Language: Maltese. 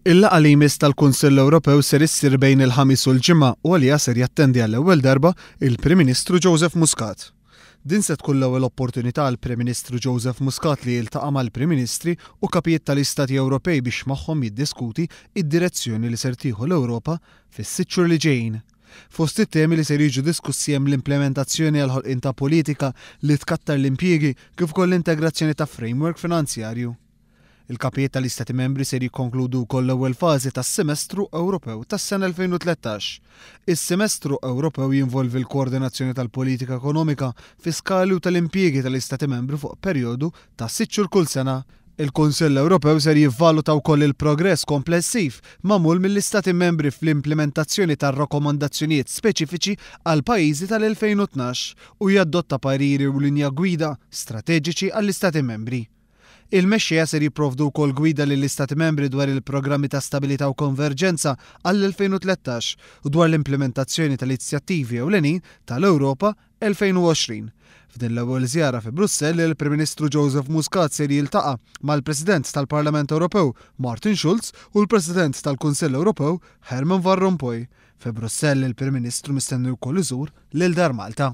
Il-laqgħa li jmiss tal-Kunsill Ewropew ser issir bejn il-Ħamis u l-Ġimgħa u għaliha ser jattendi għall-ewwel darba il-Prim Ministru Joseph Muscat. Din se tkun l-ewwel opportunità għall-Prim Ministru Joseph Muscat li jiltaqa' mal-Prim Ministri u Kapijiet tal-Istati Ewropej biex magħhom jiddiskuti d-direzzjoni li ser tieħu l-Ewropa fis-sitt xhur li ġejjin. Fost it-temi li ser jiġu diskussi hemm l-implementazzjoni għall-ħolqien ta' politika li tkattar l-impjiegi kif ukoll l-integrazzjoni ta' framework finanzjarju. Il-Kapijiet tal-Istati Membri ser jikkonkludu wkoll l-ewwel fażi tas-Semestru Ewropew tas-sena 2013. Is-Semestru Ewropew jinvolvi l-koordinazzjoni tal-politika ekonomika, fiskali u tal-impjiegi tal-Istati Membri fuq perjodu ta' sitt xhur kull sena. Il-Kunsill Ewropew ser jivvaluta wkoll il-progress komplessiv magħmul mill-Istati Membri fl-implimentazzjoni tar-rakkomandazzjonijiet speċifiċi għall-pajjiżi tal-2012 u jadotta pariri u linja gwida strateġiċi għall-Istati Membri. Il-mexxejja ser jipprovdu wkoll gwida lill-Istati Membri dwar il-programmi ta' stabilità u konverġenza għall-2013 u dwar l-implimentazzjoni tal-inizjattivi ewlenin tal-Ewropa 2020. F'din l-ewwel żjara fi Brussell, il-Prim Ministru Joseph Muscat ser jiltaqa' mal-President tal-Parlament Ewropew Martin Schulz u l-President tal-Kunsill Ewropew Herman Van Rompuy. Fi Brussell, il-Prim Ministru mistenni wkoll iżur lil Dar Malta.